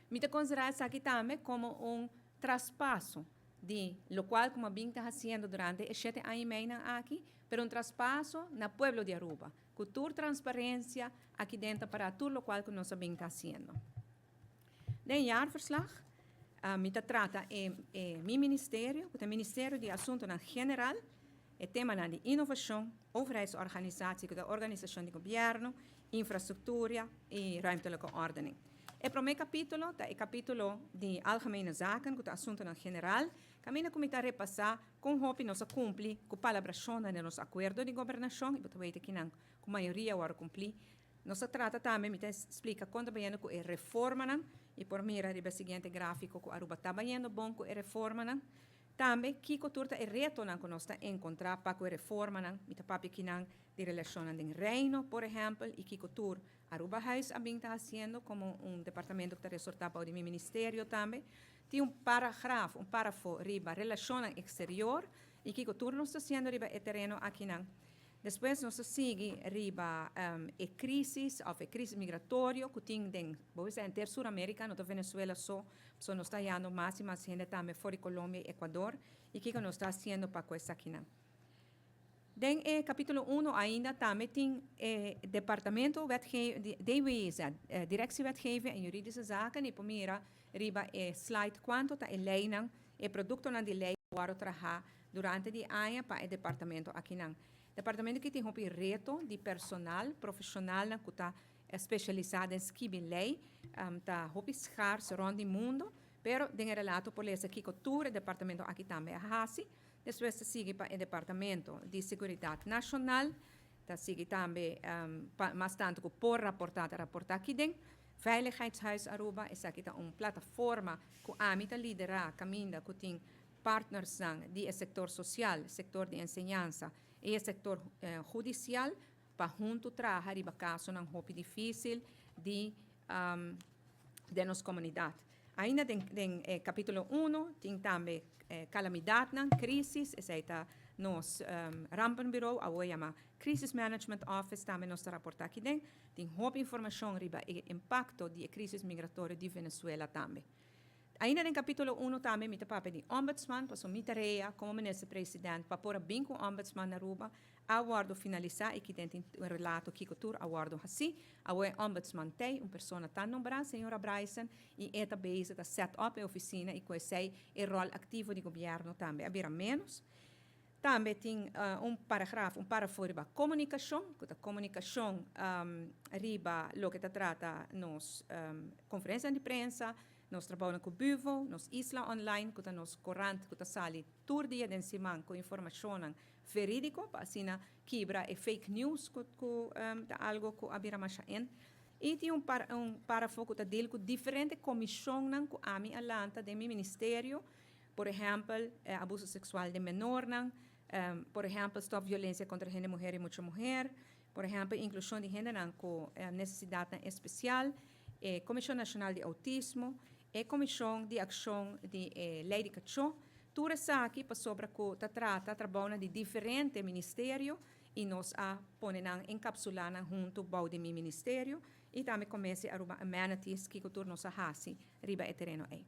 Mi ta konsiderá esaki tambe komo un traspaso di lokual ku mi a bin ta hasiendo durante e 7 aña i mei nan aki, pero un traspaso na pueblo di Aruba, ku tur transparensia aki den pa tur lokual ku nos a bin ta hasiendo. Den jaarverslag, mi ta trata e mi ministerio, ku ta e Ministerio di Asuntonan General, e tema di inovashon, overheidsorganisatie, ku ta organisashon di gobièrnu, infrastruktura i ruimtelijke ordening. E promé kapítulo ta e kapítulo di algemene zaken, ku ta asuntonan general, kaminda ku mi ta repasá kon hopi nos a kumpli ku palabrashon den nos akuerdo di gobernashon, i bo ta wak ku nan ku mayoria a kumpli. Nos a trata tambe, mi ta splika kon ta bayendo ku e reformanan, i por mira riba e siguiente gráfiko ku Aruba ta bayendo bon ku e reformanan. Tambe kiko tur ta e retonan ku nos ta enkontrá pa ku e reformanan, mi ta papia akinan di relashon den Reino, por ehèmpel, i kiko tur Aruba Huis a bin ta hasiendo komo un departamento ku ta resortá pa mi ministerio tambe. Tin un paragraf, un párafo riba relashon eksterior i kiko tur nos ta hasiendo riba e tereno akinan. Despues nos ta sigui riba e krísis, òf e krísis migratorio ku tin den, bo henter Suramérika, no ta Venezuela so, so nos ta hayando mas i mas hende tambe for di Colombia i Ecuador, i kiko nos ta hasiendo pa ku esakinan. Den kapítulo 1 ainda tambe tin departamento wetgeving, DWZ, Directie Wetgeving en Juridische Zaken, i por mira riba e slide kuantu ta e leinan, e produktonan di lei ku a traha durante di aña pa e departamento akinan. Departamento ku tin un reto di personal profeshonal ku ta spesialisá den skibi lei, ta hopi schaars rònt di mundu, pero den relato por lesa kiko tur e departamento aki tambe a hasi. Despues ta sigui pa e departamento di Seguridat Nashonal, ta sigui tambe mas tantu ku por raportá, ta raportá aki den. Veiligheidshuis Aruba, esaki ta un plataforma ku ami ta liderá kaminda ku tin partners di sektor sosial, sektor di enseñansa i sektor hudisial pa huntu traha riba kasonan hopi difísil di nos komunidat. Ainda den kapítulo 1 tin tambe kalamidatnan, krísis, esei ta nos rampenbureau, awor yama Crisis Management Office, tambe nos ta raportá aki den. Tin hopi informashon riba e impakto di krísis migratorio di Venezuela tambe. Ainda den kapítulo 1 tambe mi ta papia di ombudsman, paso mi tarea komo minister presidente pa por bin ku ombudsman na Aruba, a wòrdu finalisá i aki den un relato kiko tur a wòrdu hasí. Awor ombudsman t'ei, un persona ta nombrá, señora Bryson, i e ta bezig ta set up e ofisina i ku esei e ròl aktivo di gobièrnu tambe a bira menos. Tambe tin un paragraf, un párafo riba komunikashon, ku ta komunikashon riba loke ta trata nos konferensia di prensa, nos trabou ku Buvo, nos Isla Online, ku ta nos korant, ku ta sali tur dia den siman ku informashon verídiko, pa asina kibra e fake news ku ta algu ku a bira masha in. I tin un párafo ku ta deal ku diferente komishonnan ku ami a lanta den mi ministerio, por ehèmpel, abuso seksual di menornan, por ehèmpel, stòp violensia kontra hende muhé i mucha muhé, por ehèmpel, inklushon di hendenan ku nesesidat spesial, Komishon Nashonal di Outismo, e Komishon di Akshon di Lei di Kachó. Tur esaki pasobra ku ta trata trabou di diferente ministerio i nos a pone nan enkapsulá nan huntu bou di mi ministerio i tambe Komishon Aruba Amenities kiko tur nos a hasi riba e tereno ei.